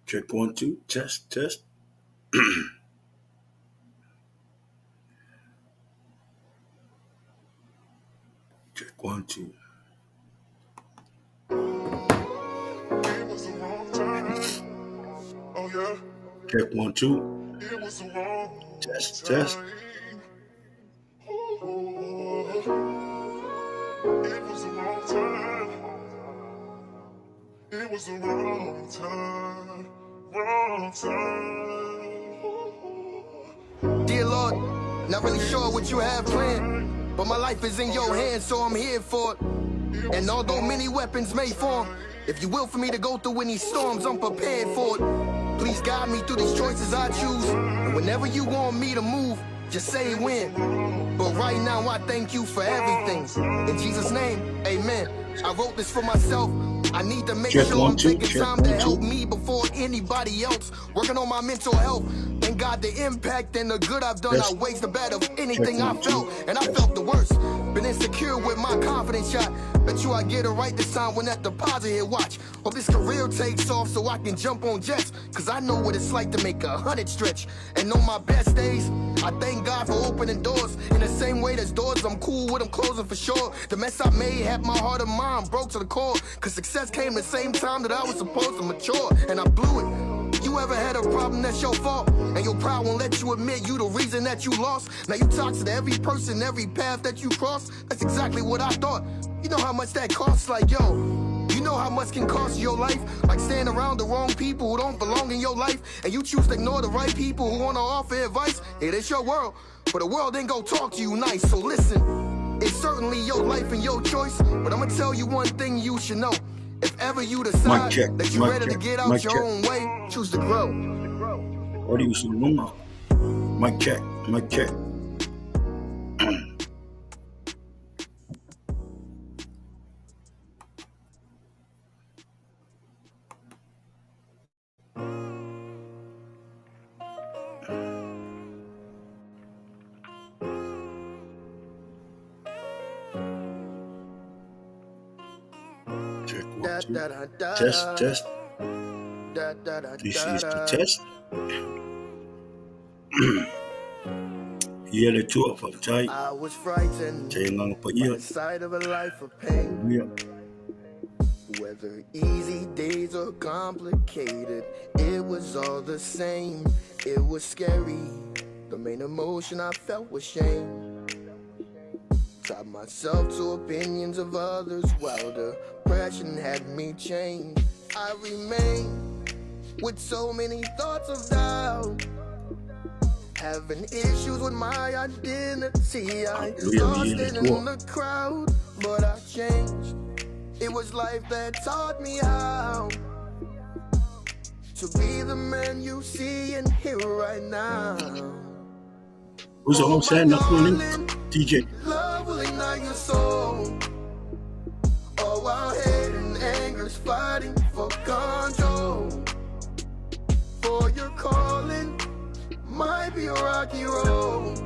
Check one, two, test, test. Check one, two. Check one, two. Test, test. It was the wrong time. It was the wrong time. Wrong time. Dear Lord, not really sure what you have planned, but my life is in your hands, so I'm here for it. And although many weapons may form, if you will for me to go through any storms, I'm prepared for it. Please guide me through these choices I choose. And whenever you want me to move, just say when. But right now, I thank you for everything. In Jesus' name, amen. I wrote this for myself. I need to make Check sure one, I'm two. taking Check time to one, help two. me before anybody else. Working on my mental health. Thank God the impact and the good I've done Test. outweighs the bad of Check anything I one, two. felt. And I Test. felt the worst. Been insecure with my confidence shot. Bet you I get it right this time when that deposit hit watch. Hope this career takes off so I can jump on jets. Cause I know what it's like to make 100 stretch. And on my best days, I thank God for opening doors. In the same way there's doors, I'm cool with them closing for sure. The mess I made had my heart and mind broke to the core. Cause success came the same time that I was supposed to mature. And I blew it. You ever had a problem that's your fault? And your pride won't let you admit you the reason that you lost. Now you toxic to every person, every path that you cross. That's exactly what I thought. You know how much that costs, like yo. You know how much can cost your life? Like staying around the wrong people who don't belong in your life. And you choose to ignore the right people who wanna offer advice. It is your world, but the world ain't gonna talk to you nice. So listen, it's certainly your life and your choice. But I'ma tell you one thing you should know. If ever you Mic decide check. that you're Mic ready to check. get out Mic your check. own way, choose to grow. Audio Lunga. Mic check. Mic check. Check one, Da two. da da da Test, da test. da da da This da is the da. test. Ia le tua whaktai. I was frightened Te nganga pa by ia. the sight of a life of pain. Hallelujah. Whether easy days or complicated, it was all the same. It was scary. The main emotion I felt was shame. Tied myself to opinions of others while depression had me chained. I remain with so many thoughts of doubt. Having issues with my identity. I Hallelujah. lost Ia le it tua. in the crowd, but I changed. It was life that taught me how to be the man you see and hear right now. Who's Oh, all my saying nothing? darling, DJ. love will ignite your soul. Oh, while hate and anger's fighting for control. For your calling might be a rocky road.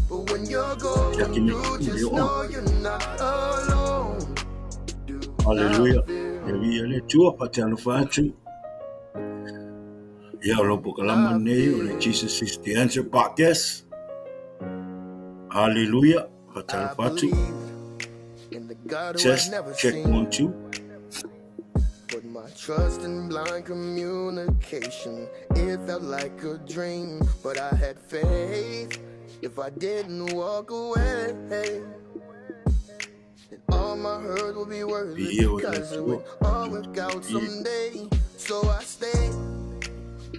But when you're going Checking through, it. just You're on. know you're not alone. Do not Hallelujah. fear, Ia le tua pa te alofa atu. Ia o lopo kalama not nei o le fear. Jesus is the answer podcast. Hallelujah. Pa te I alofa atu. believed in the God who I'd Test. never Check seen. one, two. Put my trust in blind communication. It felt like a dream, but I had faith. If I didn't walk away, then all my hurt would be worth it Ia o le because it tua. would all work out Ia. someday. So I stayed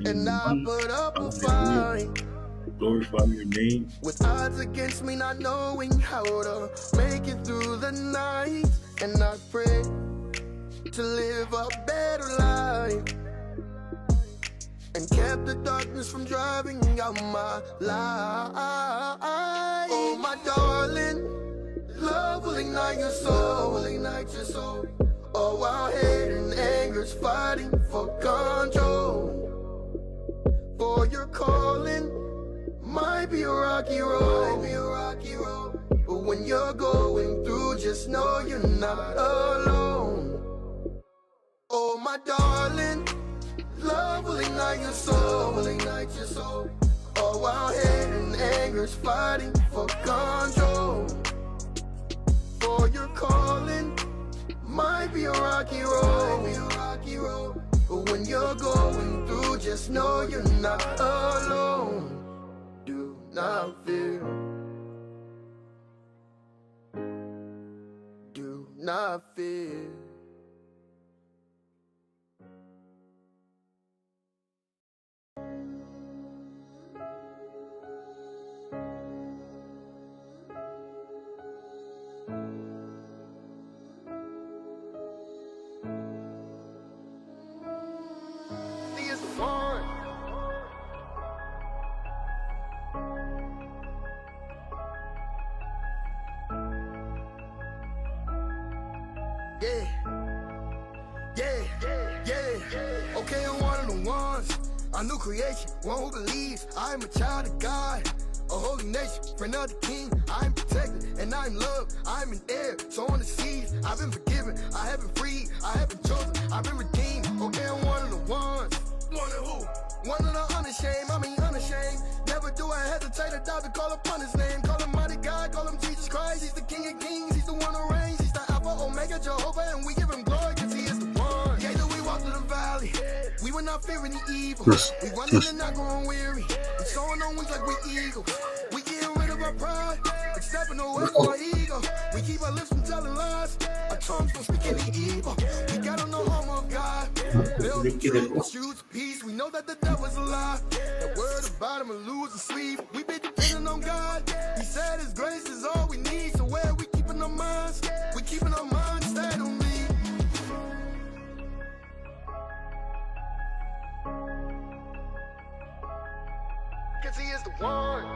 and I put up a Hallelujah. fight Glorify your name. with odds against me, not knowing how to make it through the night. And I pray to live a better life and kept the darkness from driving out my light. Oh, my darling, love will ignite your soul, will ignite your soul. Oh, while hate and anger's fighting for control. For your calling might be a rocky road, might be a rocky road. But when you're going through, just know you're not alone. Oh, my darling, love will ignite your soul, will ignite your soul. All while hate and anger's fighting for control. For your calling might be a rocky road, might be a rocky road. But when you're going through, just know you're not alone. Do not fear. Do not fear. He is the one. Yeah. Yeah, yeah. Okay, I'm one of the ones. A new creation, one who believes I am a child of God. A holy nation, friend of the king. I am protected and I am loved. I am an heir, so on the seas. I've been forgiven, I have been freed, I have been chosen, I've been redeemed. Okay, I'm one of the ones. One of who? One of the unashamed, I mean unashamed. Never do I hesitate or doubt to call upon his name. Call him mighty God, call him Jesus Christ. He's the King of Kings, he's the one who reigns. He's the Alpha, Omega, Jehovah, and we give him glory because he is the one. Yeah, though we walk through the valley, we will not fear any evil. Test, We running test. and not growing weary. We soaring on wings like we eagles. We getting rid of our pride, and stepping away from our ego. We keep our lips from telling lies. Our tongues don't speak any evil. We got on the armor of God. Build the truth, and shoots peace. We know that the devil's a lie. That word about him will lose the sleep. We been depending on God. He said His grace is all we need. So where we keeping our minds? We keeping our minds stayed on me. Cause he is the one.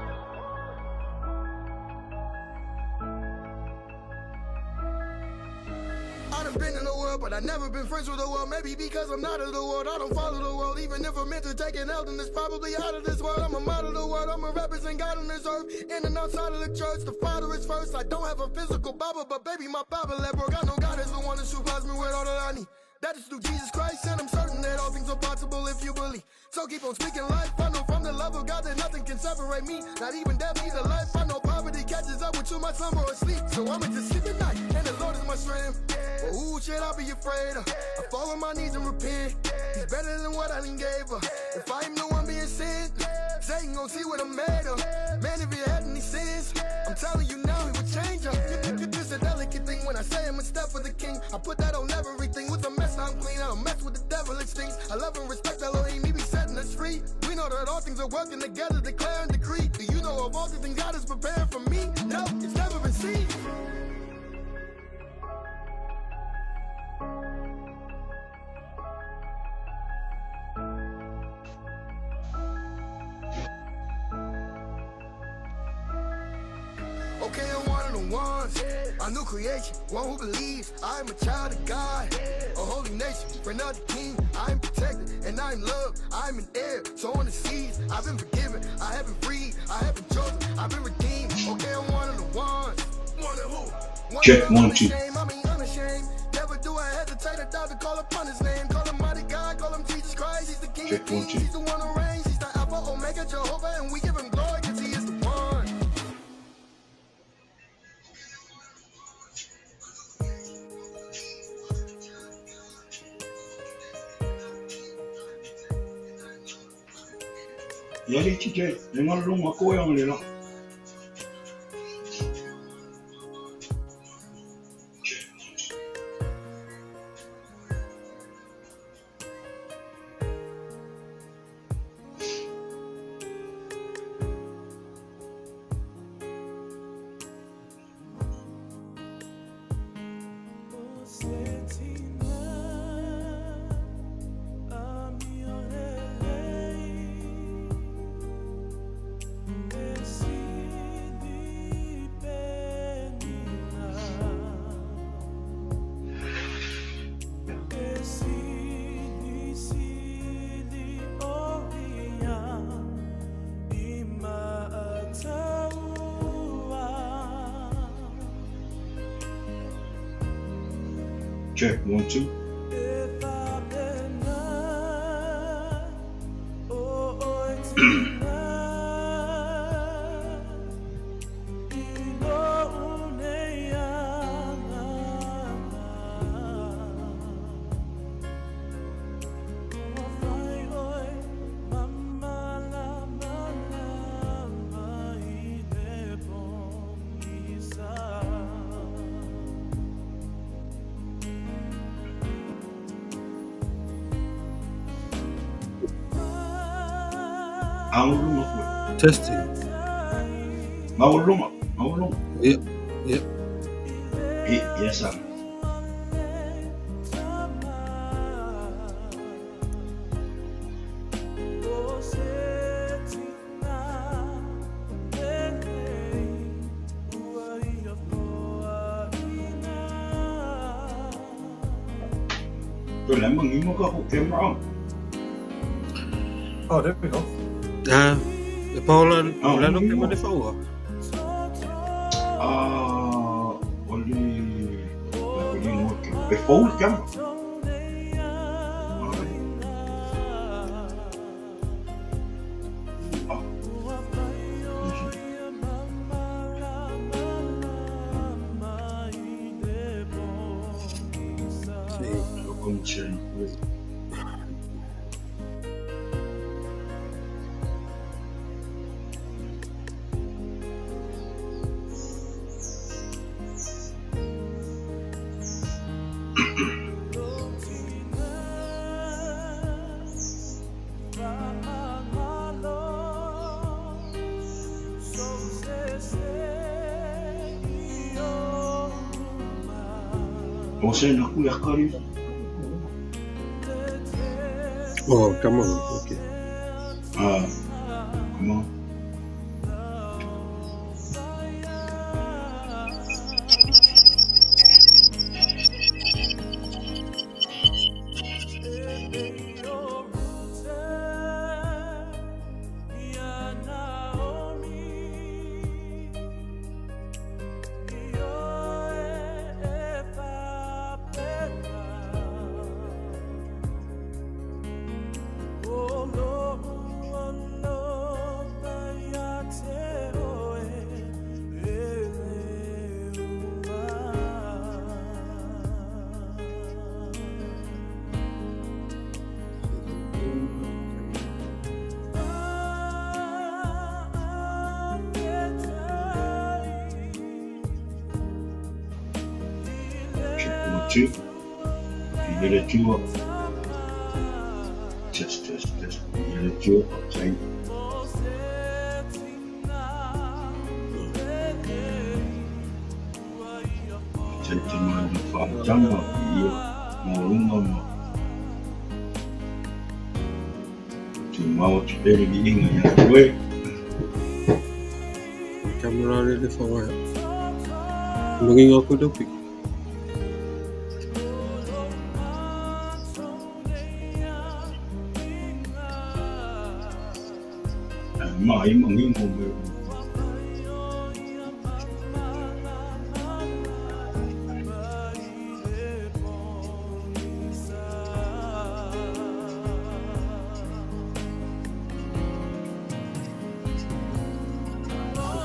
I done been in the world, but I never been friends with the world. Maybe because I'm not of the world, I don't follow the world. Even if I'm meant to take an L, then it's probably out of this world. I'm a model of the world, I'm a represent God on this earth. In and outside of the church, the Father is first. I don't have a physical Bible, but baby, my Bible that broke. I know God is the one who supplies me with all that I need. That is through Jesus Christ, and I'm certain that all things are possible if you believe. So keep on speaking life. I know from the love of God that nothing can separate me. Not even death, either life. I know poverty catches up with you, my slumber or sleep. So I'ma just sleep at night, and the Lord is my strength. But who should I be afraid of? I fall on my knees and repent. He's better than what I done gave her. If I am the one being sent, Satan gon' see what I'm made of. Man, if he had any sins, I'm telling you now, he would change her. It's a delicate thing when I say I'm a step for the king. I put that on everything. With a mess, I'm clean. I don't mess with the devil, it stinks. I love and respect Elohim, he be setting us free. We know that all things are working together, declare and decree. Do you know of all the things God is preparing for me? No, it's never been seen. Okay, I'm one of the ones. A new creation, one who believes I am a child of God, a holy nation, friend of the king. I am protected and I am loved. I am an heir, so on the seas. I've been forgiven, I have been freed, I have been chosen, I've been redeemed. Okay, I'm one of the ones. One of who? One Check of the 1 2. unashamed. I mean unashamed. Never do I hesitate or doubt to call upon his name. Call him mighty God, call him Jesus Christ. He's the King of Check 1 Kings, 2. he's the one who reigns. He's the Alpha, Omega, Jehovah, and we give him glory because he is the one. Yali TJ, lenga lunga ko yang lela. Check 1 2. Auluma koe. Testing. Mauluma. Mauluma. Yep. Yep. Yes, sir. So, lemon, you ka ko camera on. Oh, there we go. Ah, e paola Oh, la no ke mm. mane whaua. Ah, oli oli ngo ke. E fou camera. Ah. Si. O se na ku yakari. Oh, come on. Okay. Ah, come on. Check 1, 2. You get a 2 up. Test, test, test. You get a 2 up. Say, te mai na whaatanga i ia mō runga ma. Tu mao te pere ki inga ia koe. Camera le le whaua. Mangi ngā koe dopi. Ma i mangi ngō me.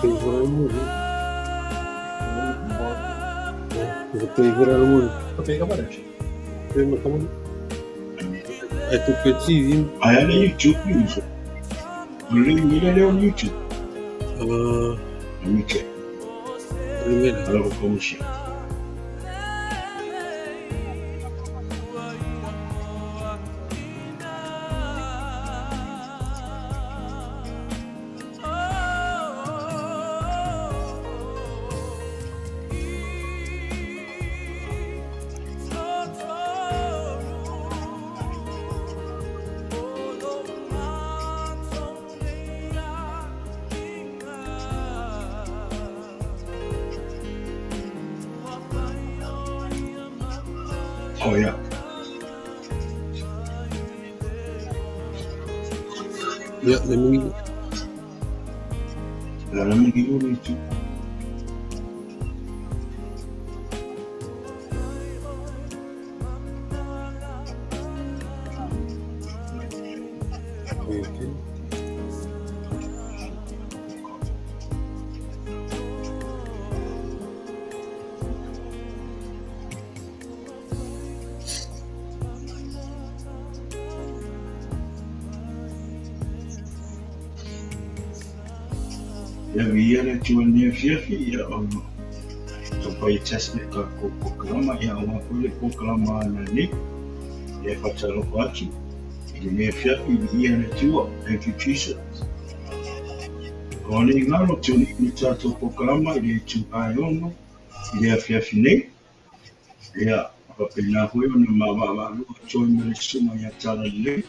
Te ihora le muri. Te ihora le muri. Okay, come on. Te ma come on. Ai tu pe ti. Ai ana YouTube ni. Le mira le on YouTube. Ah, Let me check. le mera. Ala ko mo siya. Oh yeah. Ya, le mangi. Ala mangi ngō YouTube. Okay. Ia viia le Atua i lenei afiafi, ia ona taumafai e test le tatou polokalama, ia aua foi le polokalama ananei. Ia e faatalofa atu i lenei afiafi, viia le Atua. Thank you Jesus. Aua ne i galo, tuli i le tatou polokalama i le itupa e 6 i le afiafi nei. Ia, faapena foi ona maavaavaalua atu ai ma le susuga ia Talalelei,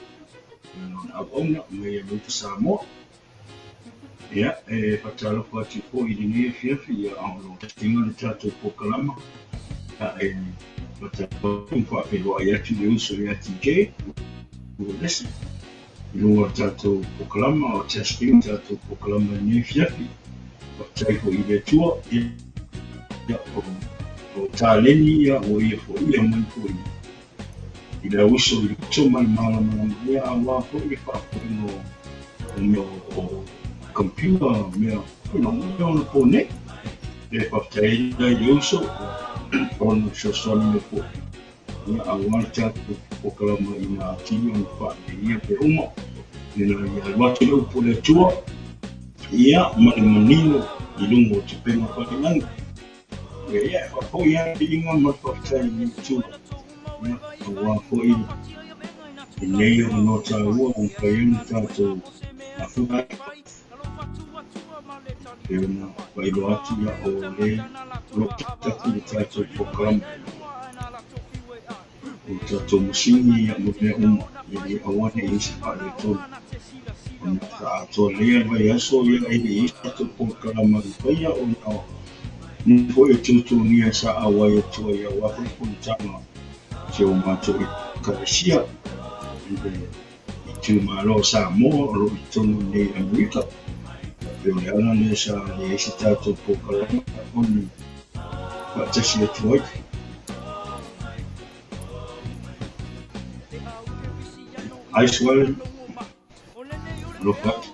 lona auauna mai Amerika Samoa. Ia, e faatalofa atu foi i lenei afiafi, ia, a o lo o testing le tatou polokalama. Ia, e faatalofa atu ma faafeiloai atu i le uso ia TJ, Uelese, i luga o le tatou polokalama, o testing le tatou polokalama i lenei afiafi. Faafetai foi i le Atua, ia, o taleni ia ua ia foia mai foi i le uso i le poto ma le malamalama, ia, aua foi le faafoeina o mea o computer, mea, you know, mea onapo nei. E faafetai ai i le uso ona fesoasoani mai foi, ia, aua le tatou polokalama ina atili ona faaleleia mea uma, ina ia alu atu le upu a le Atua, ia, ma le manino i luga o tupega falelagi. Ia, e faafoi lava le viiga ma le faafetai i le Atua, ia, aua foi lenei avanoa taua ua mafai ai ona tatou mafuta ai. E ona faailoa atu, ia, o le o lo o tasi le tatou polokalama, o tatou masini, ia, ma mea uma, ia, ia aua ne i i ai se faaletonu. Ona sa atoa nei le vaiaso, ia, e le i i ai se tatou polokalama i faia ona o ni foi o tutugia sa auai atu ai aua foi fonotaga a si o matou ekalesia i le itumalo o Samoa o lo o i totonu i nei i Amerika. E pei o le ala lea sa leai se tatou polokalama ona faatasi atu ai. Ai Suelen, alofa atu.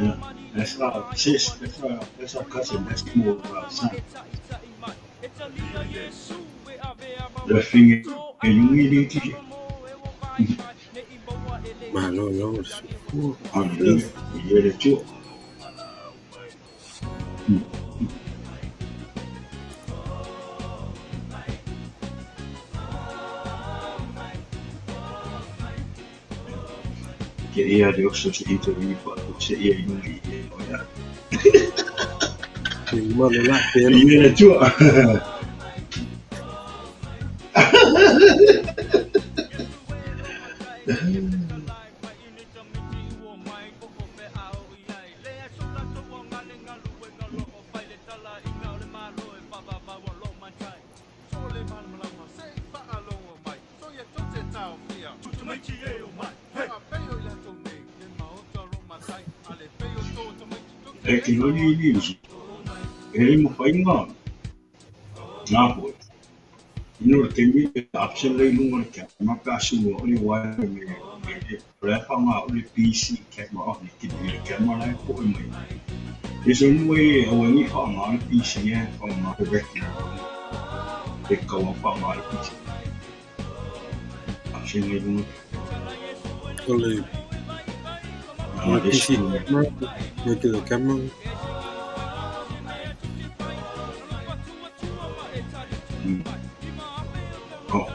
Yeah, that's our sis, that's our cousin, that's more of our son. Le figa e iugi le tiki. Malo lo le soifua. Hallelujah. Viia le Atua. Ke ia le oso se interview fa se ia iugi i e o ia. Malo la pena. Viia le Atua. E ke loli i uso. E le mawhai ngā. Ngā hoi. Ina o te taimi e option lea i luga o le camera pe a sua o le wire me me o le a whanga o le PC camera off le kiri le camera la e poe mai. There's only way e aua ai nei whanga le PC e whanga le regular e kaua whanga le PC. Option lea i luga. O le o Ah, le le PC sua. camera, regular camera. Oh,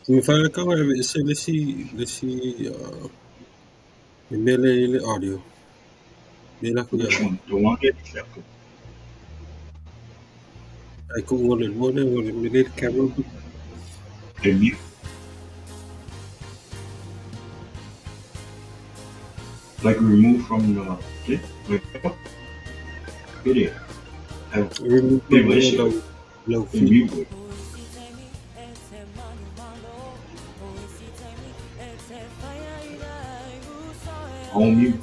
Mafai kau e ese le isi le isi e mele i le audio. Me la ku which ia one? The one that is like ai ku ngole ngole ngole mele le camera. the mute, like remove from the thing? Like, get it. Have Remove they from wish low it low the feed. mute home mute.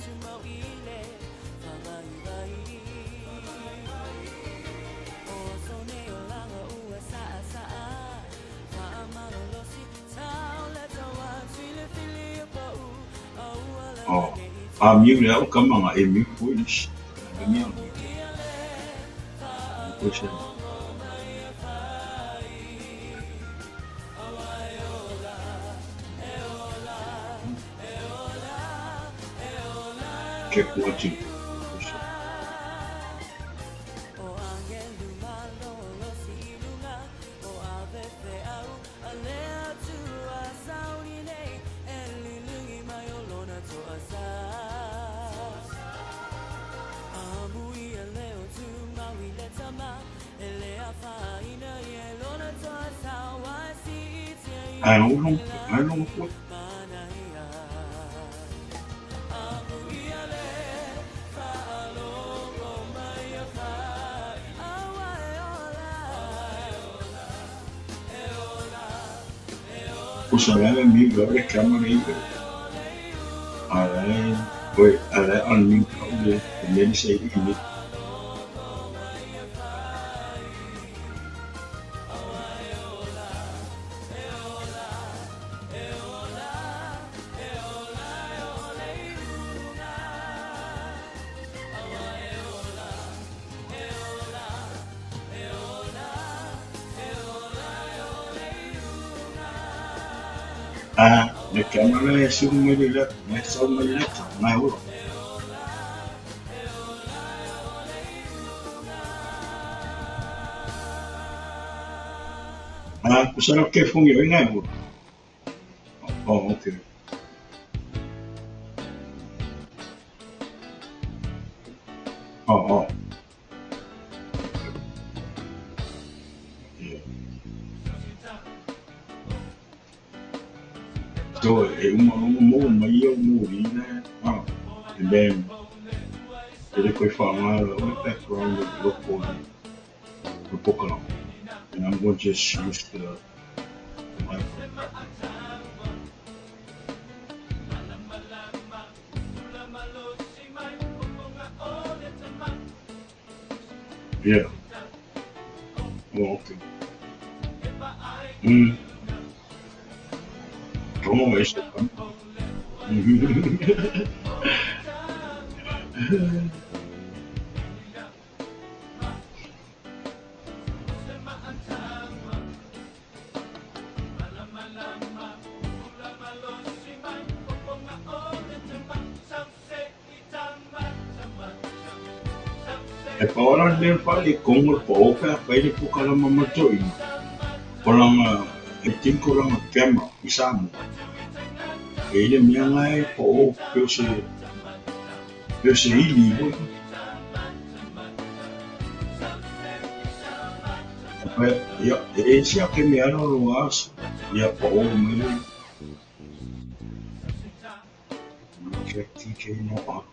Oh, a mute le au kamanga e mute foi le shi. Le mea. Ko se. Check 1 2. I don't know. I don't know what. Usalala mi vare kamari alai oi alai on mi kaule meni sei ini. Ah, le kamara e siu mai le mai sau mai le mai ora. Ah, kusara ke fungi oi ngai ora. Oh, okay. Oh, oh. Yeah. So e uma uma mo mai o mo ina. Ah, and then e le koe whaangara o le background of loko le pokala. And I'm going to just use the microphone. Yeah. Oh, okay. Mm. Oh, ese. E paora le whale kongo pa ope a whaile pokala mamatoi. Polanga e tinko ranga camera i Samoa. E ile mea ngai po o peo se ili hoi. Ia, e esi ake mea alo lo as, ia pa o mai le. Check TJ no on.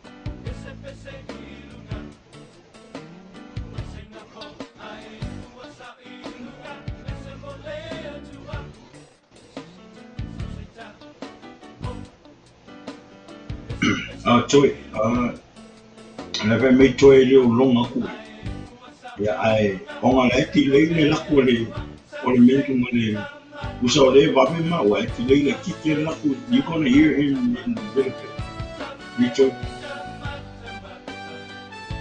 Ah, toi, na vai mei toi le o longa ku. Ia ai, onga le ti le le laku le o le mentu ma le usa o le vabe ma o ai ti le le ki te laku. You gonna hear him in a little bit. Mi toi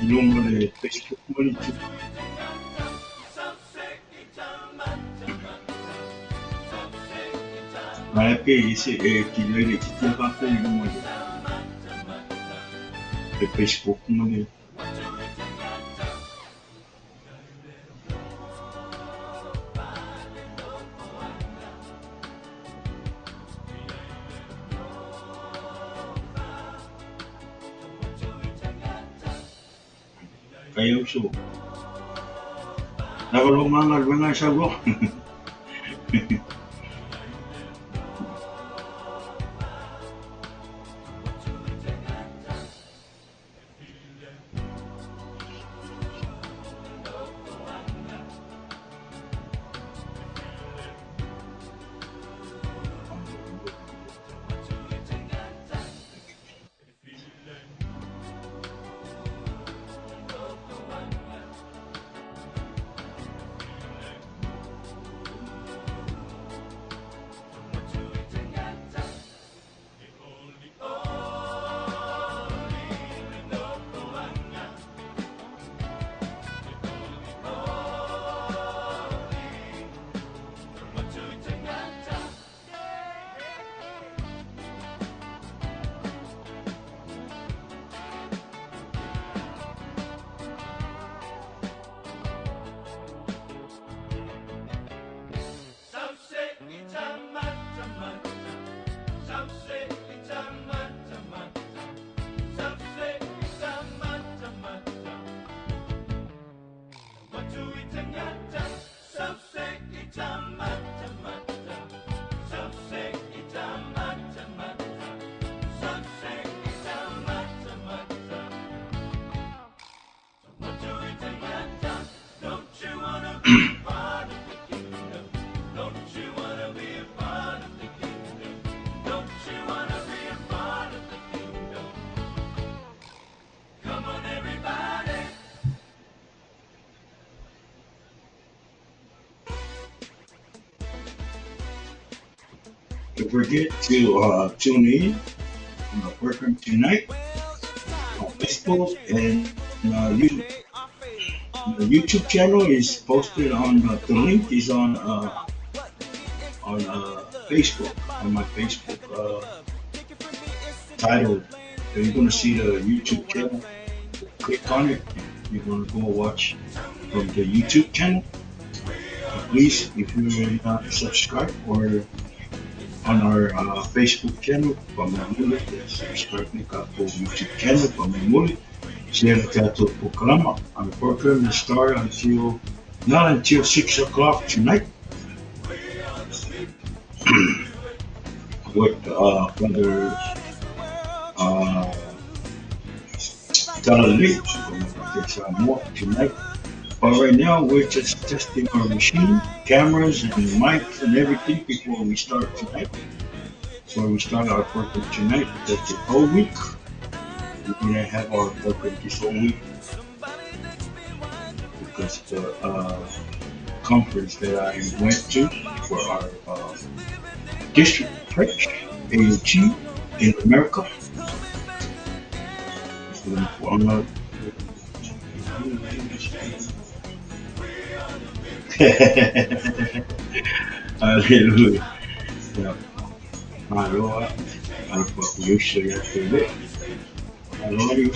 i longa le Facebook ma le tu. Ma e pe ese e ti le le ki te ka i longa le Facebook ma le. Kai au so. Na lo manga luenga sa lo. Don't forget to tune in on the program tonight on Facebook and YouTube. The YouTube channel is posted on the link is on Facebook, on my Facebook title. So you're gonna see the YouTube channel. Click on it. You're gonna go watch from the YouTube channel. Please, if you're not subscribed or on our Facebook channel, Pamamuli, subscribe to our YouTube channel, Pamamuli, share the tattoo program. Our program will start until not until 6 o'clock tonight with Brother Talalay. We're gonna get more tonight. But right now, we're just testing our machine, cameras, and mics and everything before we start tonight. Before we start our program tonight, because the whole week, we're gonna have our program this whole week because the conference that I went to for our district church, AOT, in America. Hallelujah. Yeah. Aloha. Aloha. Aloha.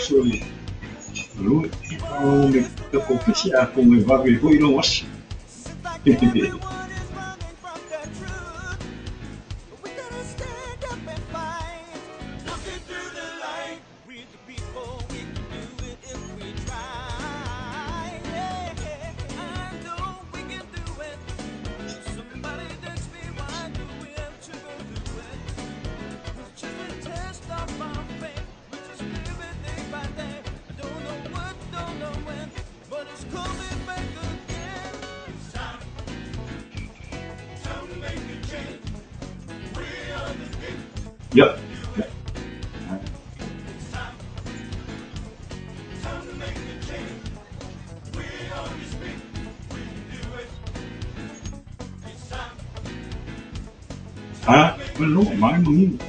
Yep. Ah, no, mine.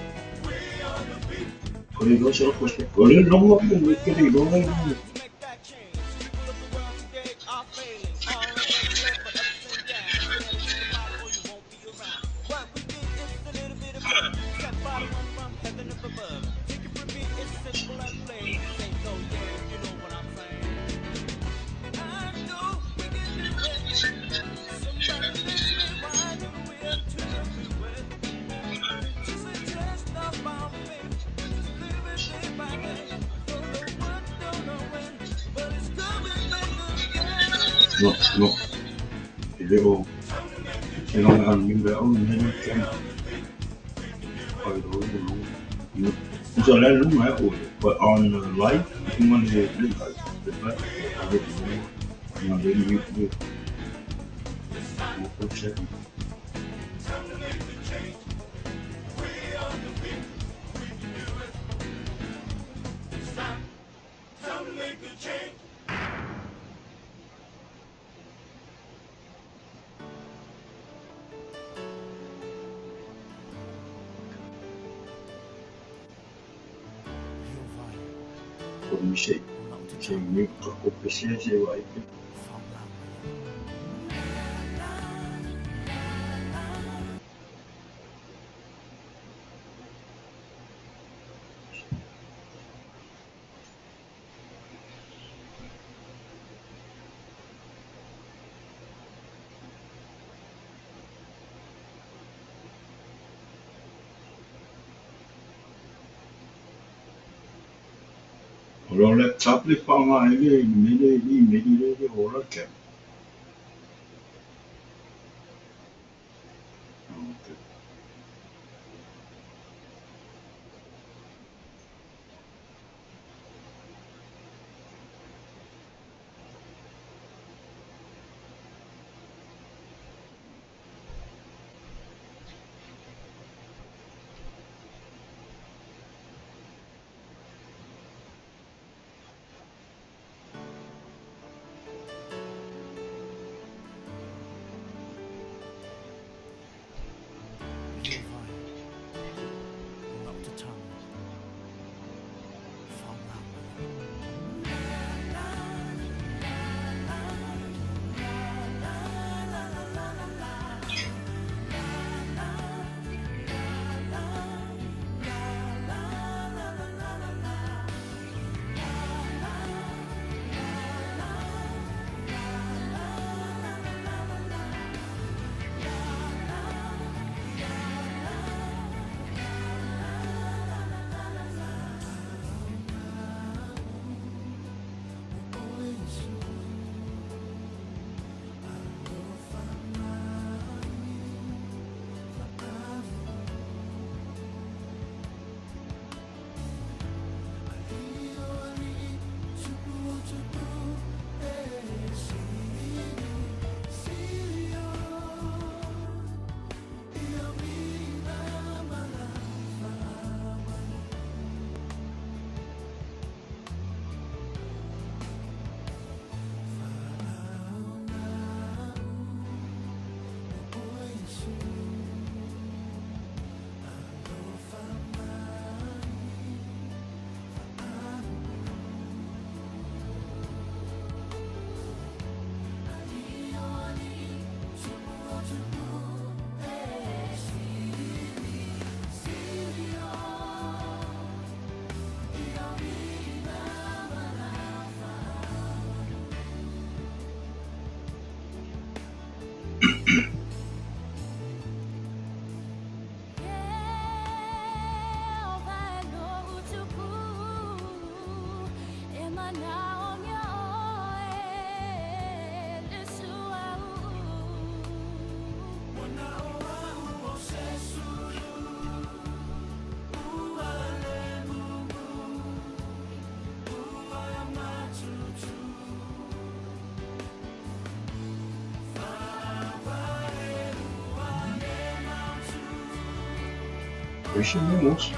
No, no. Little, you know, I remember but on the light, you want to the O laptop le whanga ele mele li mele le ora ke. Ese mea oso.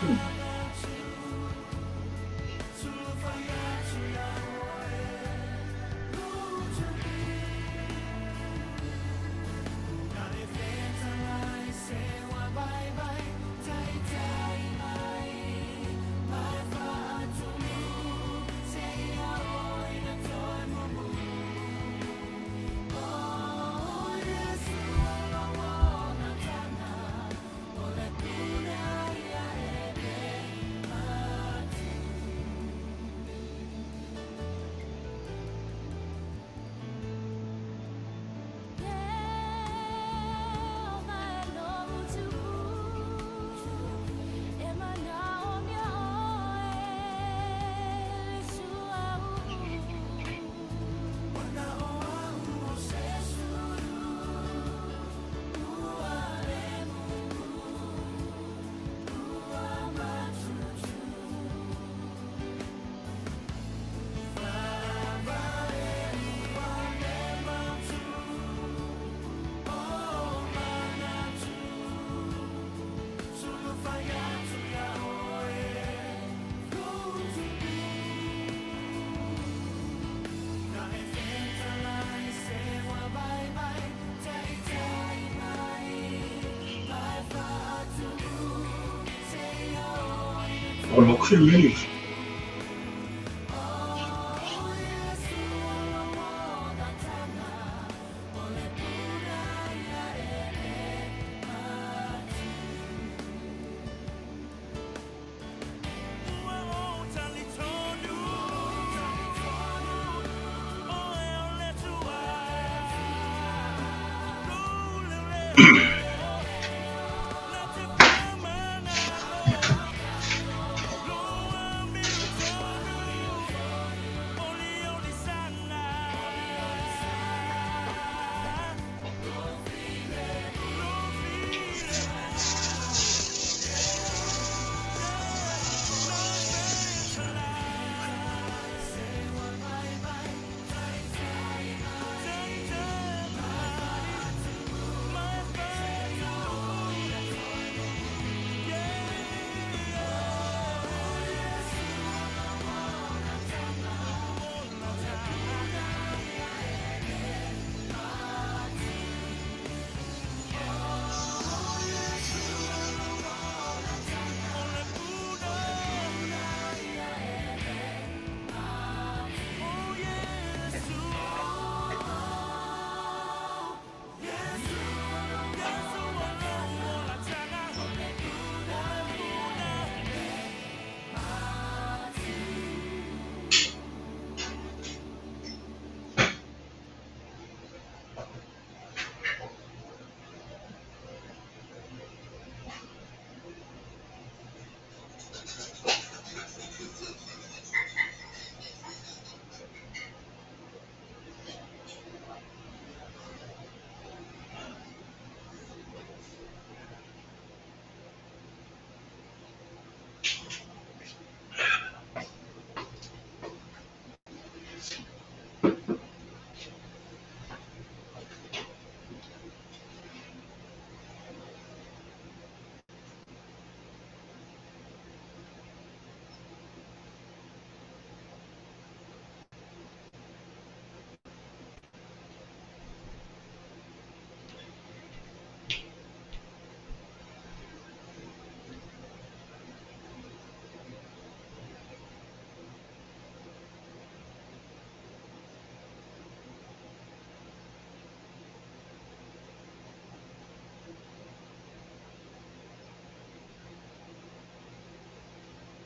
O le mea.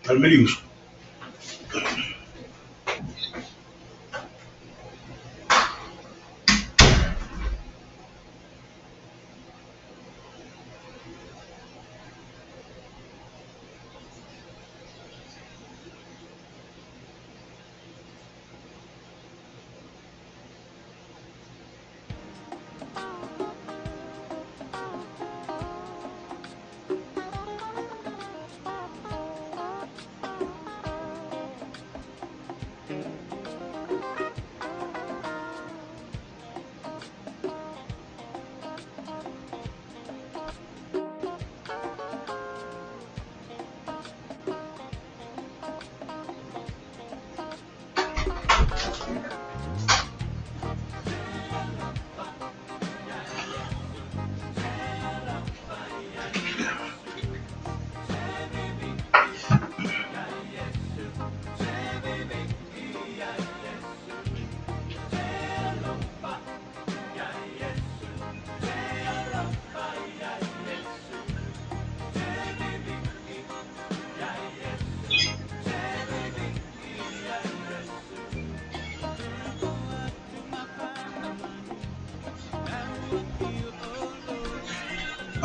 Tala mai le uso.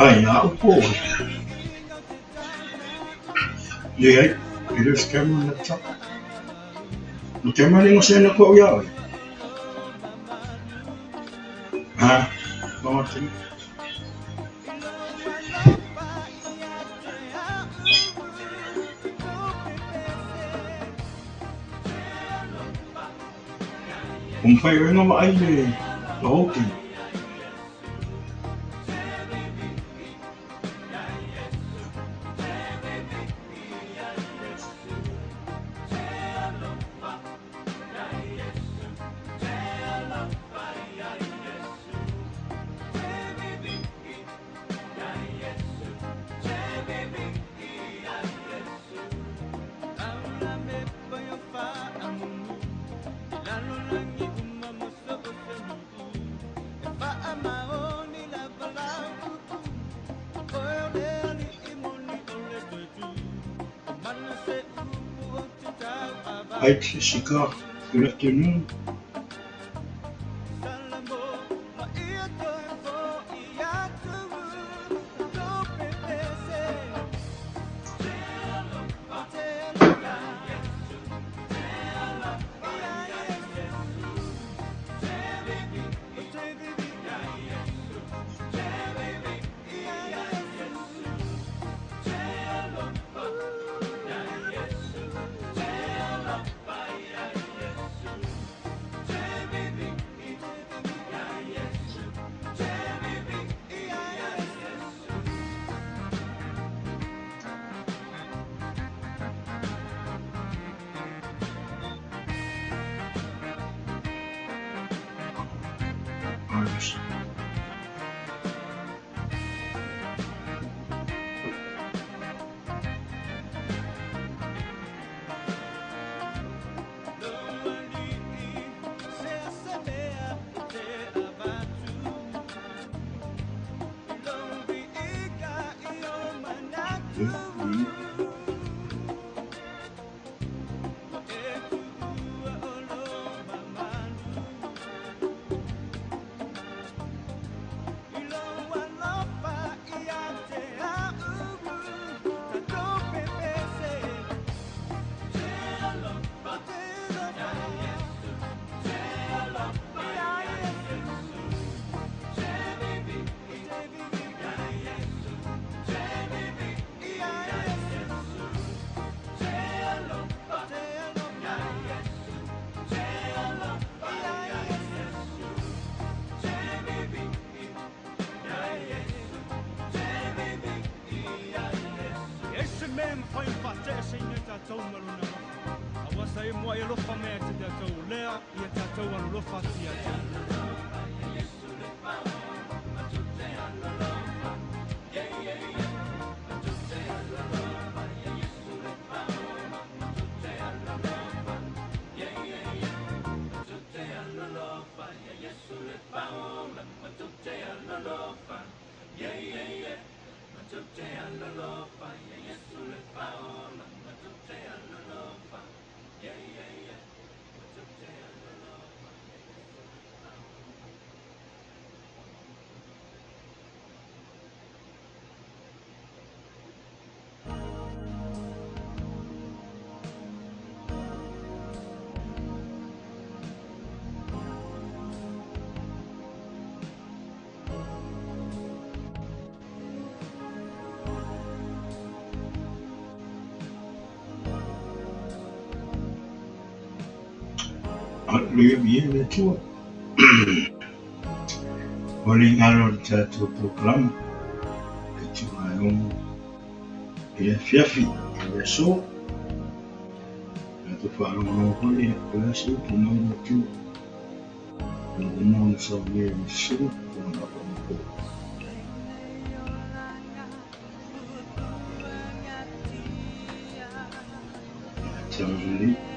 Ai a au po oe. Leai, e le o se camera laptop. O camera le gosea na ko'u iā oe. Ha, maga. Ua mafai e oe ona vaai le holding. Hi Jessica, good afternoon. Arms. Le viia le Atua. O le galo o le tatou polokalama e 76 i le afiafi i le aso. Tatou faalogologo foi ia o le a se upu mai le Atua. O le uma ona saunia i le sua o lana po. Ia te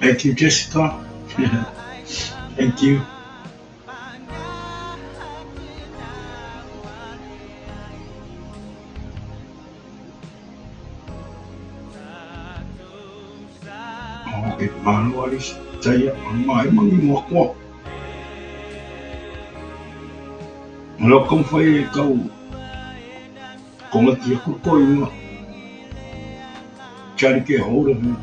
Thank you, Jessica. Thank you. Oh, e malo ali taia mai mangi mo koa. Lo kong fai kau konga tia ku ko inga. Try to get hold of him.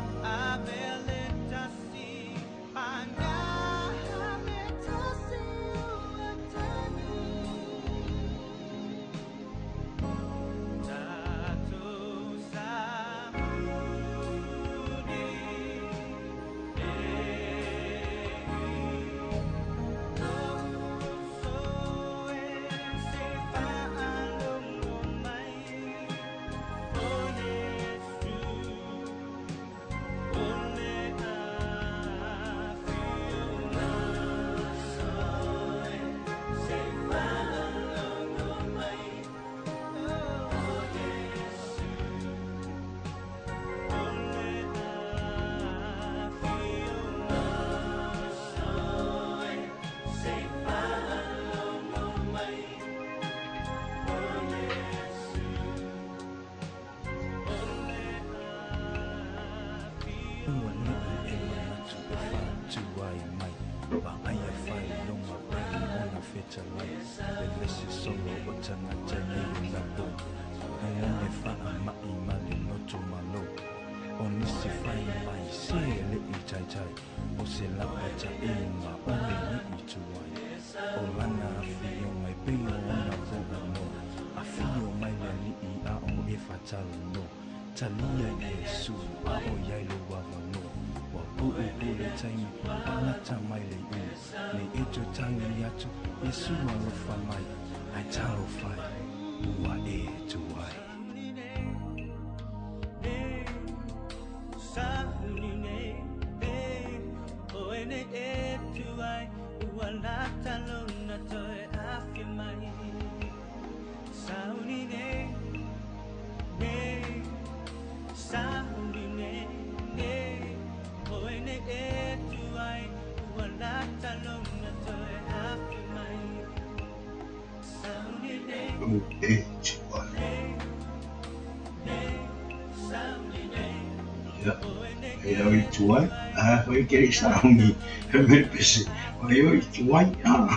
Tuai, ah, foi que ele está me foi eu tuai, ah.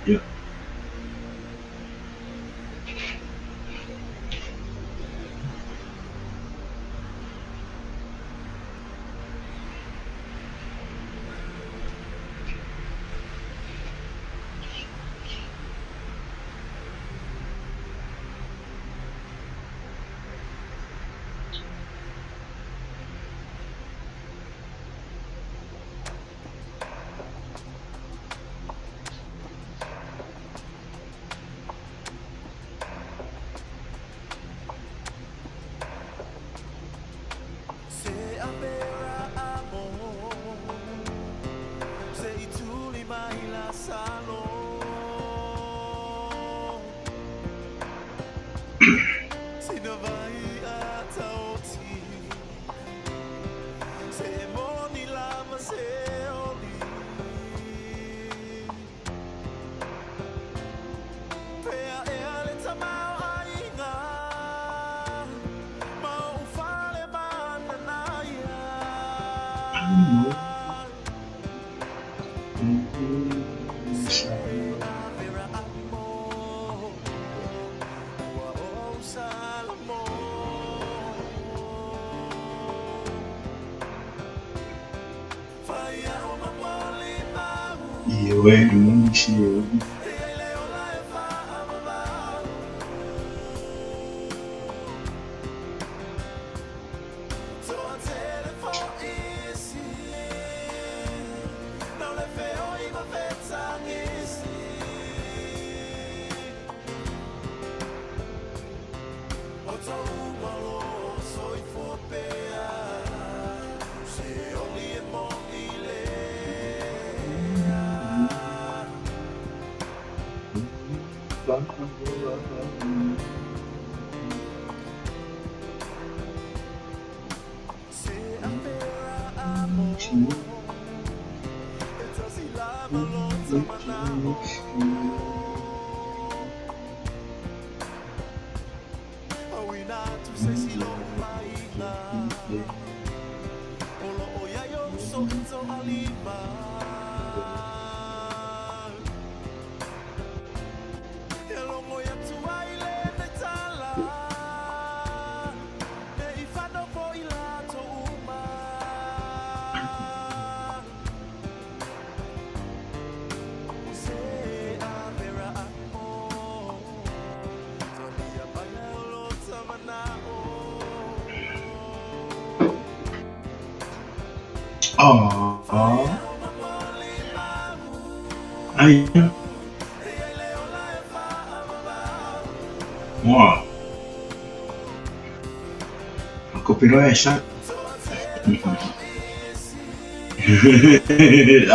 Yeah. Ioe e moni se uli. Ah. Ai. Wow. Copyright sa.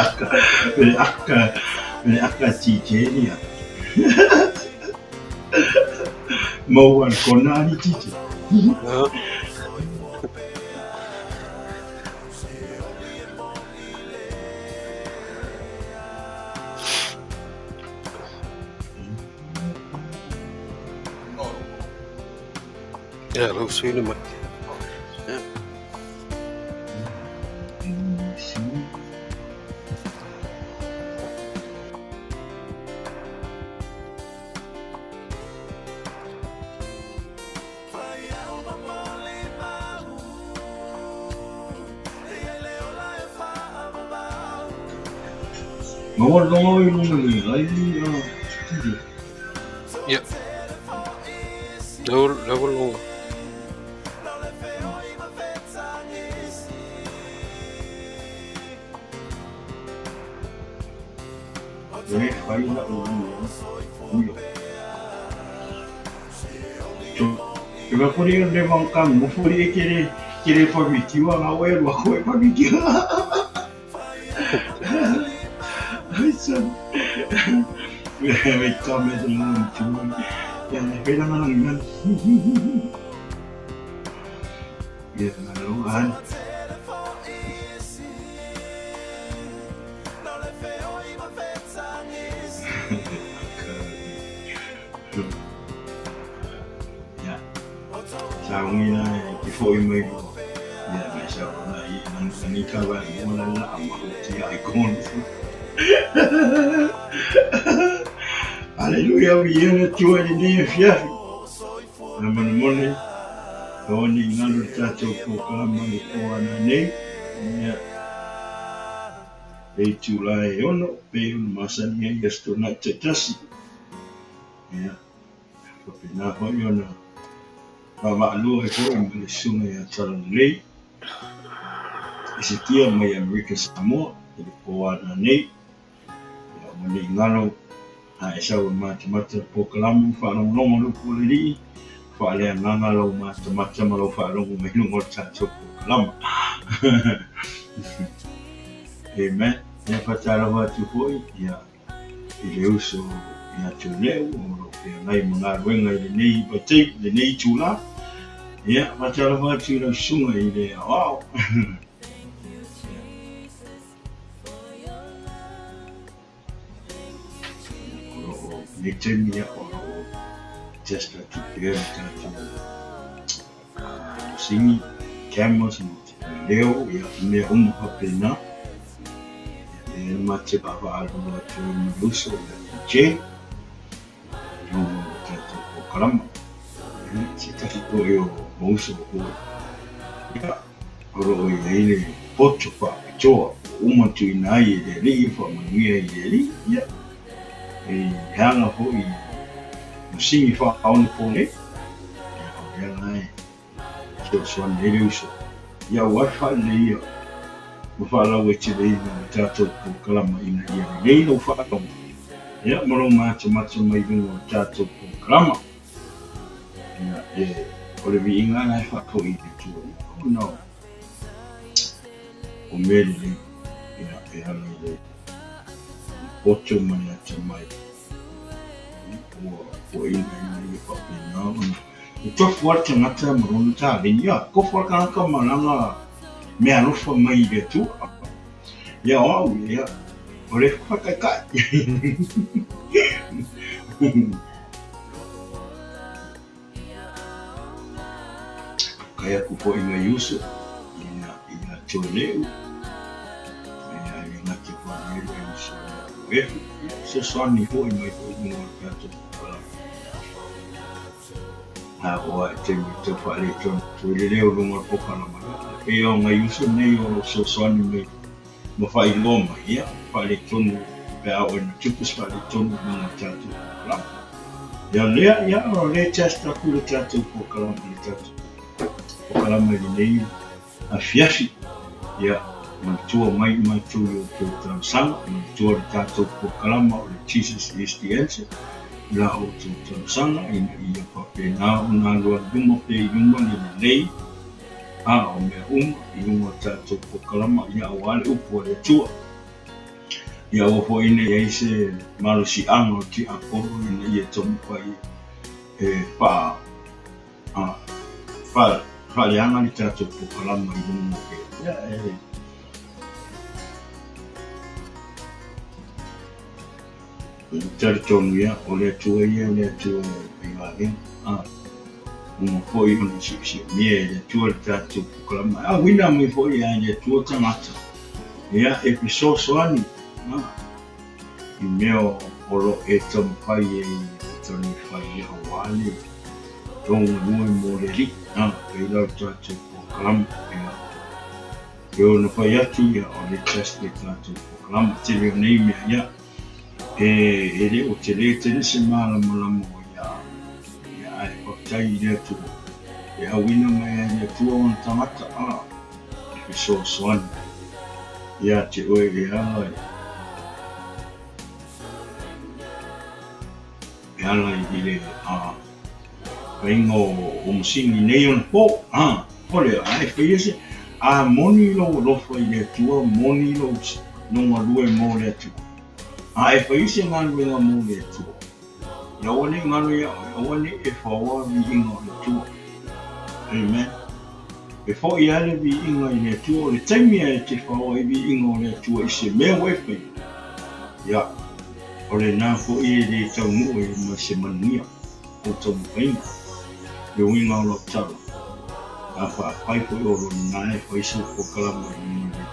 Aka, aka, aka TJ ia. Mau an kona ani TJ. Ah. Ia, lau suina mai. Ia. Maua loa i luga le laili a TJ. Ia. Lau, lau loga. E fai la ulo. E va fori le vang mo fori e kere kere fa mitiwa nga we wa ko e fa mitiwa. Ai sa. Me kame de la mitiwa. Ya ne pera na lang. Ya na lo an. Ya. Sa ngi na ki fo i mai ko. Ya me sa na i nang ni ka ba mo la la ama ho ti ai kon. Aleluia, viene tu e ni fiafi. Na mone mone. O ni ngalo tatou ko kalama ni ko ana nei. Ya. E tu la e ono, pe un masani ai esto na te tasi. Ya. Ko pe na hoi ona. Ma ma lua e ko ma le sunga ia tala lelei. I se tia mai Amerika Samoa, i le po ana nei. Ia o nei ngalo, a e sau e matamata po kalamu whaalongolongo lupu le lii, whaalea nganga lau matamata ma lau whaalongo mai lunga o tātou po kalama. Amen. Ia whatarawa atu hoi, ia i le uso ia tū leu, o lo pea ngai ma ngā ruenga i le nei patei, le nei tū la. Ia whatarawa atu lau sunga i le ao. O lo o nei taimi ia o lo o test atu pea i tātou singi, cameras, ma te leo, ia mea uma whapena. Ia e ma te whawhaalua atu i ma le uso ia DJ, i runga o tātou ko kalama. Ia, se tahi koe o ma uso o koe. Ia, o lo o i ai le poto whaapitoa o uma tuuina ai e le Alii e faamanuia ai i le Alii, ia, e ala foi i masini faaonaponei, ia, o lea la e fesoasoani ai le uso, ia aua le faaleleia ma faalauaiteleina o le tatou polokalama ina ia lelei lou faalogo, ia, ma lou matamata mai i luga o le tatou polokalama. Ia, e, o le viiga la e faafoi i le Atua, ia, ona o o mea lelei, ia, e ala i le poto ma le atamai, ua foaiina ina ia faapena ona e tofu lava le tagata ma lona taleni. Ia, tofu lava le tagata ma lana mea alofa mai i le Atua. Ia, o au, ia, o le faataitai. Kai aku foi ngai uso ina ia toe leu ia e gata foi nei le uso ia o efu ia fesoasoani foi mai foi i luga o le tatou polokalame. A o a e taimi tau faaletonu atu ai le leo i luga o le polokalame ia e pei o ngai uso nei o lo o fesoasoani mai ma faailoa mai ia faaletonu pe a oo ina tupu se faaletonu i luga o le tatou polokalame. Ia lea, ia o lea test atu le tatou polokalame, le tatou polokalame i lenei afiafi. Ia, manatua mai matou i outou talosaga, manatua le tatou polokalama o le Jesus is the Answer i la outou talosaga ina ia faapena ona alualu luma pea i luma le lelei a o mea uma i luga o tatou polokalama, ia aua le upu a le Atua. Ia aua foi ne i ai se malosiaga o tiapolo ina ia taumafai e faa, a, faa, faaleaga le tatou polokalama i luga o ke, ia, e, talitonu ia, o le Atua ia, o le Atua e faigaluega, a, uma foi ona siosiomia e le Atua le tatou polokalama. A uina mai foi ia e le Atua tagata, ia, e fesoasoani, a, i mea o lo o e taumafai e taumafai ia aua le lou galue mo le Alii, a, pei la o le tatou polokalama, ia, e ono fai atu ia o le test le tatou polokalama tele o nei mea ia e le o tele tele se malamalama o ia ia ae faafetai i le Atua e auina mai ai le Atua ona tagata a e fesoasoani ia te oe e ala i e ala i le a faiga o masini nei ona po, a, o lea, a e faia se, a moni lou alofa i le Atua, moni lou galue mo le Atua. A e faia se galuega mo le Atua, ia aua ne i galo iā oe, aua ne i e faoa viiga o le Atua. Amen. E foi lava le viiga i le Atua, o le taimi lava e te faoa ai viiga o le Atua i se mea ua e faia, ia, o lena foi e le taunuu ai ma se manuia o taumafaiga. Le uiga o lau tala, a faafai foi o lona e fai sau polokalama i luga nei.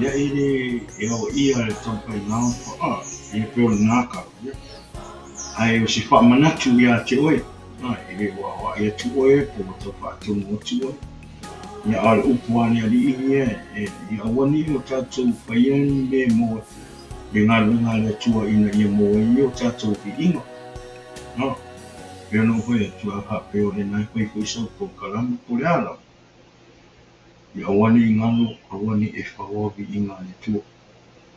Ia e le e aoaia le taumafaiga o fa, ia pei o lena kau, ia. Ae o se faamanatu iā te oe, a, e le o aoai atu oe po o tau faatonu atu oe. Ia a o le upu a le Alii ia, e, ia aua ne i o tatou faia ni mea mo le galuega a le Atua ina ia maua ai o tatou viiga. A, pei ona ou fai atu, a faapea o lena e fai foi sau polokalama, po o le a lava, ia aua ne i galo, aua ne i e faoa viiga a le Atua.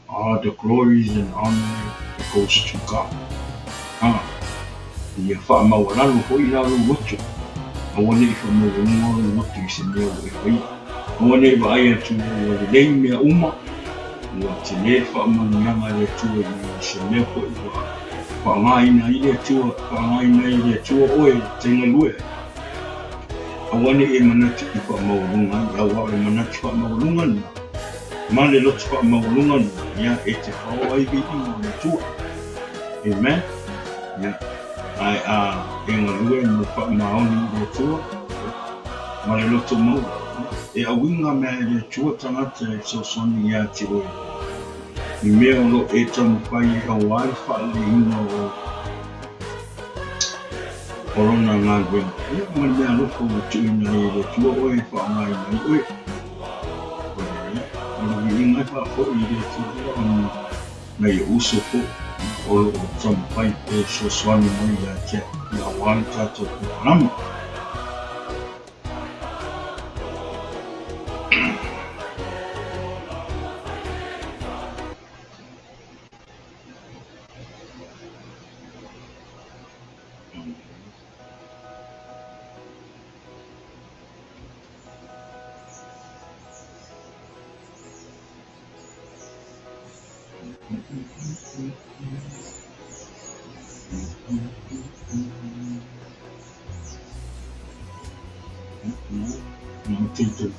All the glories and honor goes to God. A, ia faamaualalo foi la lou loto, aua ne i faamaualuga lou loto i se mea ua e faia. Aua ne i vaai atu ua lelei mea uma, Ua tele le faamanuiaga a le Atua i se mea foi ua faaaogaina ai le Atua, faaaogaina ai e le Atua oe e te galue ai. Aua ne i e manatu i faamaualuga ai, aua o le manatu faamaualuga lena, ma le loto faamaualuga lena, ia e te fao ai viiga o le Atua. Amen. Ia, ae a e galue ma le faamaoni i le Atua, ma le loto maua, e auiga mea e le Atua tagata e fesoasoani iā te oe i mea o lo o e taumafai e aua le faaleleiina o o lona galuega. Ia, ma le mea alofa ua tuuina ai e le Atua oe e faaaogaina ai oe. O le, o le viiga. foliga e faafoi i le Atua ona nai ou uso foi o lo o taumafai pea e fesoasoani mai ia te au aua le tatou polokalama.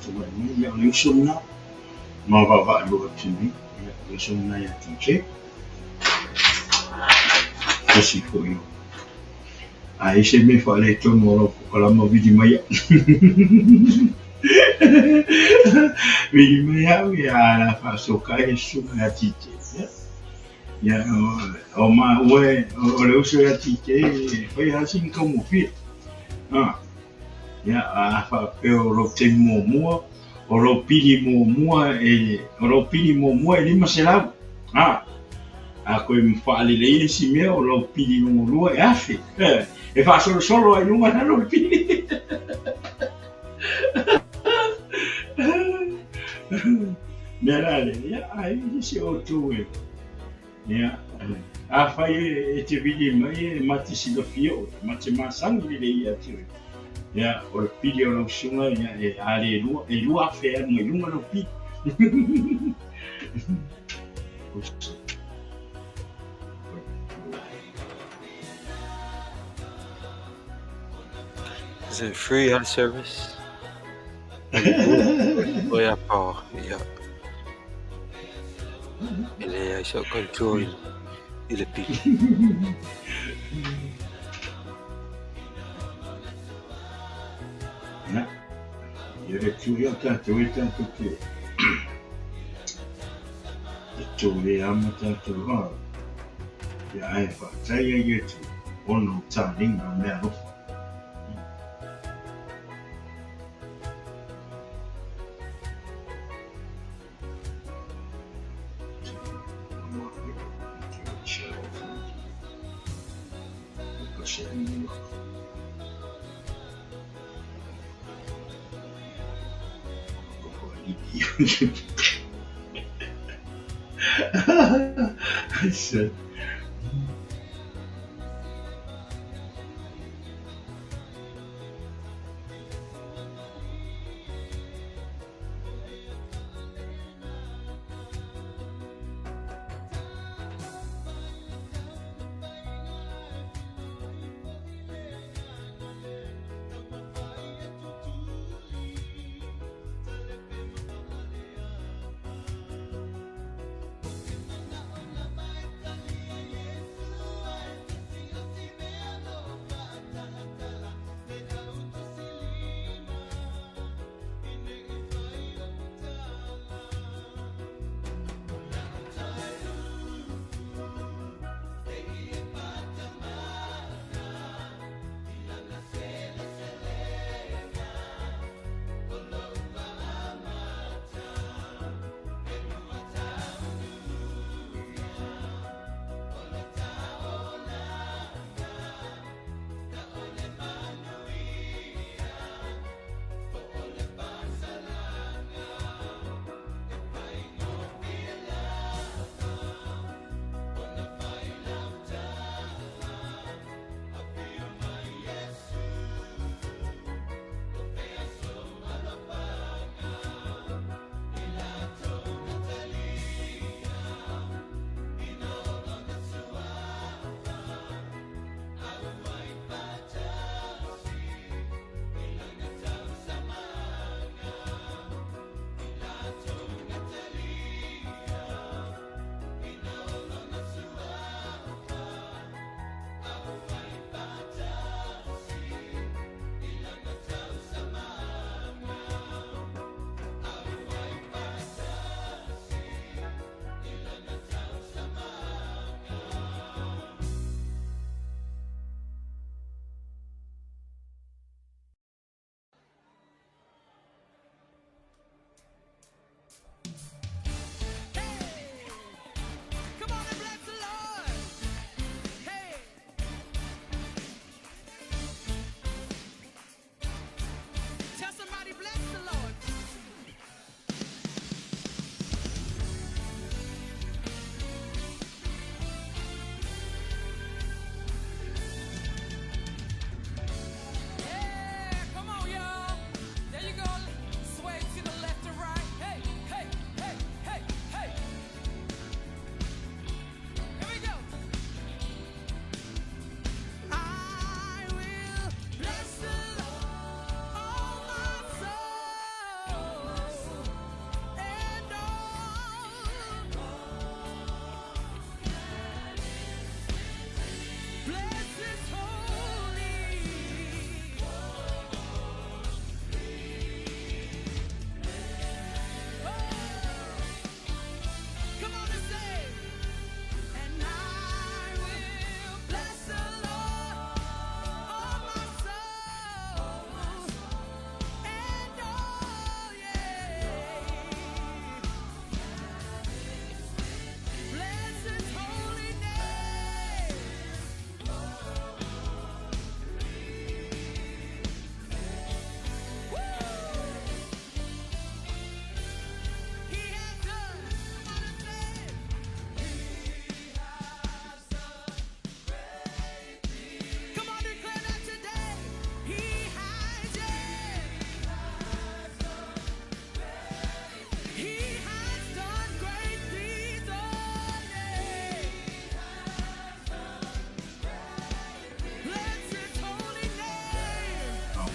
Tulai mai, ia o le uso lena ma vaavaalua atu nei, ia o le uso lena ia TJ. Tasi foi o a i ai se mea faaletonu o lau polokalama vili mai au. Vili mai au ia a la faasokai le susuga ia TJ. Ia, ia o maua o le uso ia TJ e fai lava sina taugofie. Ah. Ia, a faapea o lou taimi muamua, o lou pili muamua e, o lou pili muamua e 500. A, a koe faalelei le isi mea, o lou pili lona lua e 1000. E faasolosolo ai luga lalo le pili. Mea la le, ia, ai se outou e. Ia, afai e te vili mai e ma te silafia oe, ma te masani lelei ia te oe. Ia, o le pili o lau susuga, ia, e a le lua, e 2000 e alu mai luga lau pili. Is it free hand service? O ia power, ia. E leai sau control i le pili. Ia, ia le tu ia tātou e tātou te te tō e ama tātou hā. Ia ae whaatai ai e tu, ono tāringa mea alofa. I said,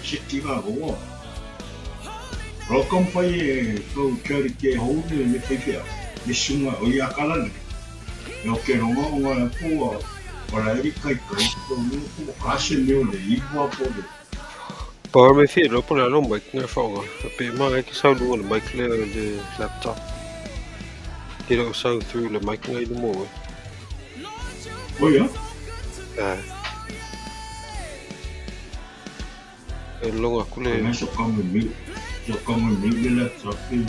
Seti ka koa. O ka mawhai e kau Charlie Ke Hou le le whaiwhea, le sunga o ia kalani. E o ke ronga o ngā pua o la eri kai kai ko nu ko ka se meo le i pua po le. Paul me fia iloa po o le a lou mic na e faaaoga. Pe ma e ke sau i luga o le mic lea i le laptop. Ke le o sau through le mic na i luma o oe. Oia? Ae. E logo aku le. Ana so kamo miu. So kamo miu le laptop i.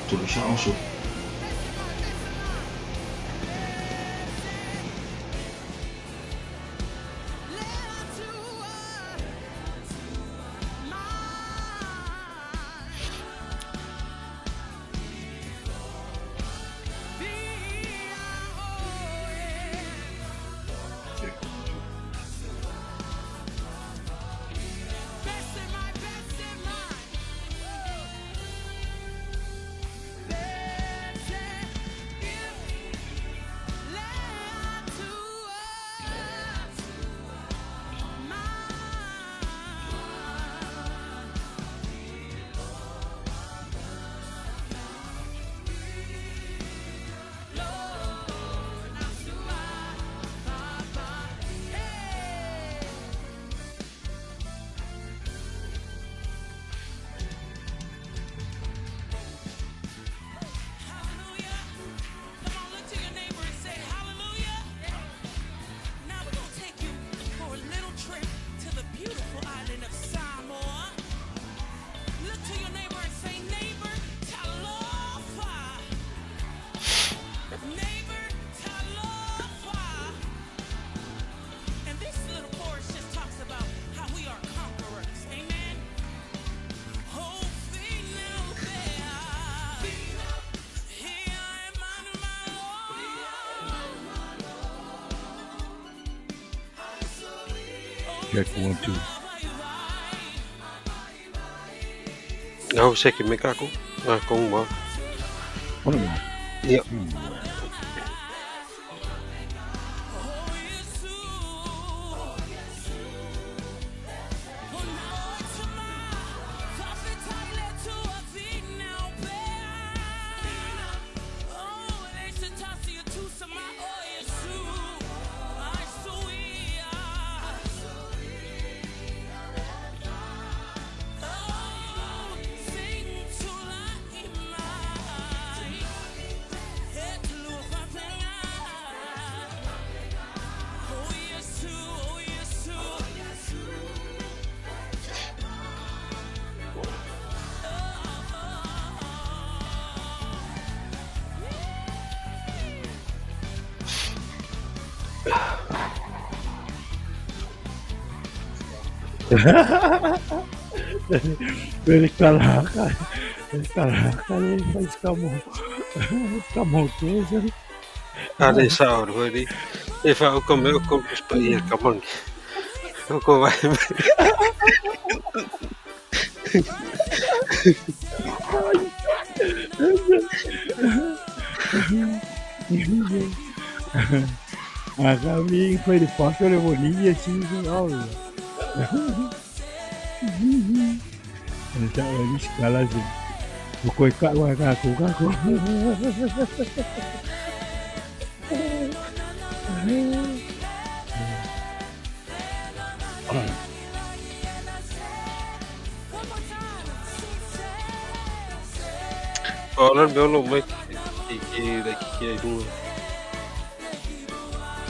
Tolu sa oso. Check one, two. Ngau seke me kako, ngā kong ma. Ona me. Ia. Caraca, caraca, escamou tudo. Ale sa o hori. E fa o ko me o ko pa ia ka mangi. O ko vai. Acá vi foi de foto de Bolívia, assim, olha. Esa escala assim. O coi ca qua ca cu ca cu. O la me lo mai ki ki la ki ki ai lunga.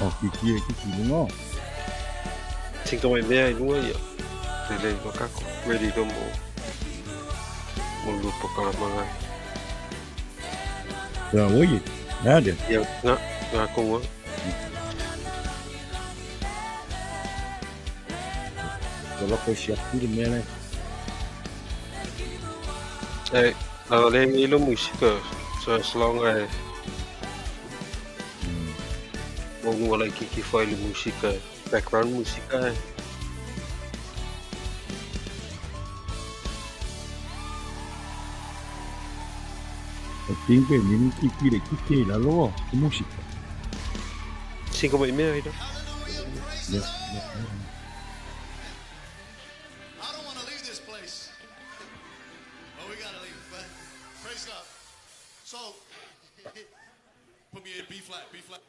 O ki ki ki ki lunga. Tinga mai mea i lunga ia. Le le no kako. Ready to mo. Mo lupo kalamanga. Ya oye, nada. Ia nga nga konga. Wala ko siya pili mele. E, la le ngi lo musika. So as long as mo nua lai ki ki whai le musika, background musika e. O tingue mini ki ki le ki ki la lo música. singa mai mea ida. Ia. I don't want to leave this place. But we gotta leave. But praise God. So put me in B flat, B flat.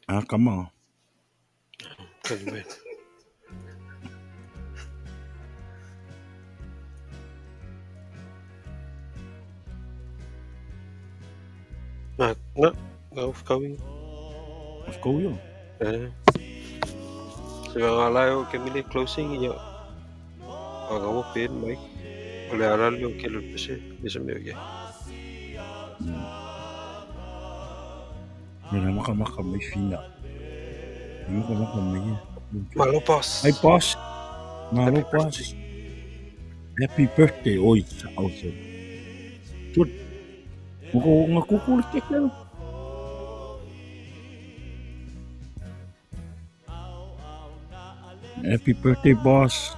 Ah, kama. Kani mai. Na, na, na ufkawi. Of ko yo. Eh. Se nga lai o ke mili closing ia. Aga wo pen mai. O le ara le o ke le pese le se mea ia. Me na maka maka mai fina. Me maka maka mai. Malo boss. Ai boss. Malo Happy boss. birthday. Happy birthday oi sa au se. Tut. Moko nga kuku le ke kero. Happy birthday boss.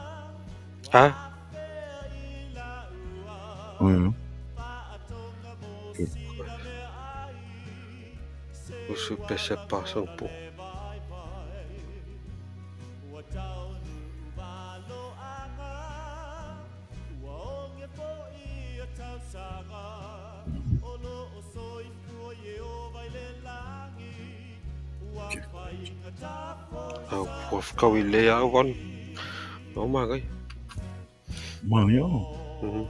Ha? Oh. O su pese pasang po. Au ua whakawi le au wan. O magai. Ma yo. Mhm.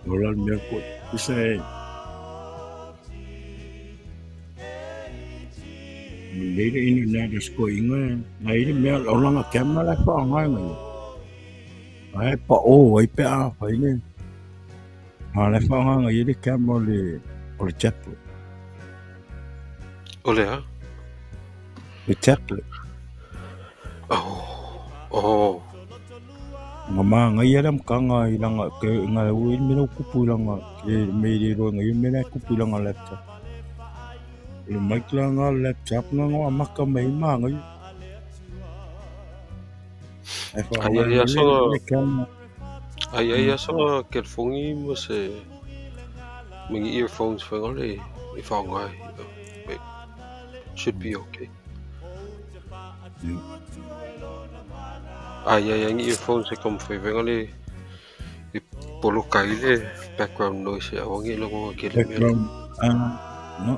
Ola mea ko. Isa e. Leire ina nā te sko inga. Nā iri mea olanga camera lai wha ngai ngai. Ai pa o ai pe a whai ne. Nā lai wha ngai ngai iri camera le o le tablet. O le ha? Le tablet. Oh. Oh. Nga mā ngai ara mkanga i langa ke nga ui mena kupu i langa ke me i ro ngai mena kupu i langa laptop. Le mic langa laptop nga nga maka mai mā ngai. Ai wha Ai ngai ai le aso le camera. ai ai aso ke fongi mo se mangi earphones wha ngole i wha ngai. Wait. Should be okay. Ai ai ai earphones e kom whai ngole i polo kai le background noise e awangi longo ke le mea. Background. Ah, no.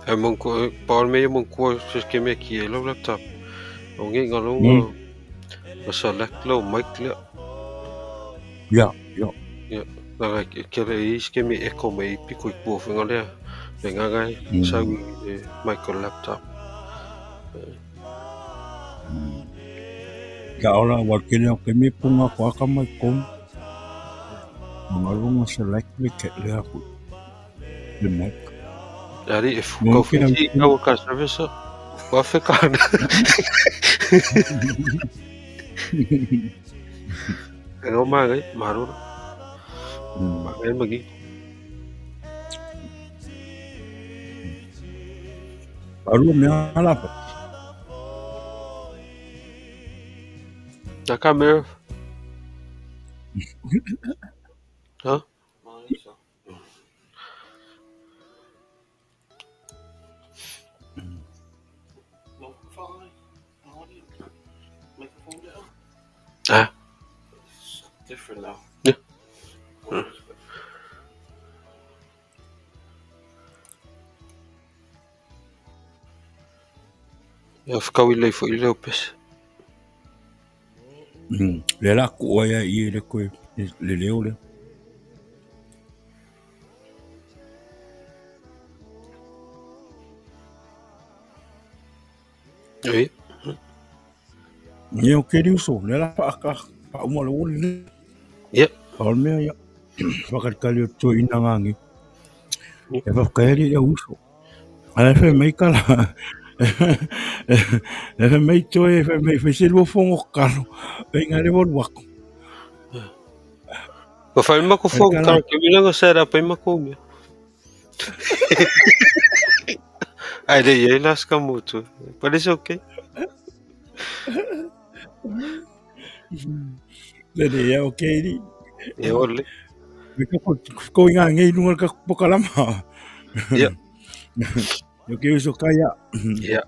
Ai mong ko paul me mong ko se ke me ki e lo laptop. O ngi ngalonga ma select lo mic le. Ya, ya. Ya, na ke le is ke me echo me i piko i kua whenga lea. Le ngangai sau i mic o laptop. Ka ora wa kene o ke me punga ko aka mai kom. Nga runga select le ke le aku. Le mic. Ari, e Mo kau kena whiti kau ka service wa whekana. E ngau māngai, marora. Māngai magi. Aru me ala pa. Nā ka mea. Ha? Ah. Different now. Yeah. Ia whakawi lei fo i leo pese. Le la ku oia i le koe le leo le. Ui. Ni o ke riuso, le la pa ka pa uma le woli le. Yep. Pa mea ia. Whakalikali o toi ina ngangi. E whakaeri i au uso. Ala e mai kala. E mai toi e mai whai lua fongo kalo. E ngā rewa wako. Ka whai mako fongo kalo ke milanga set up ai mako mea. Ai le ye las ka mutu. But it's okay. Le le ia okay ni. E ole. Me ka ko inga ngei lunga ka pokalama. Yeah. Yo ke uso kaya. Yeah.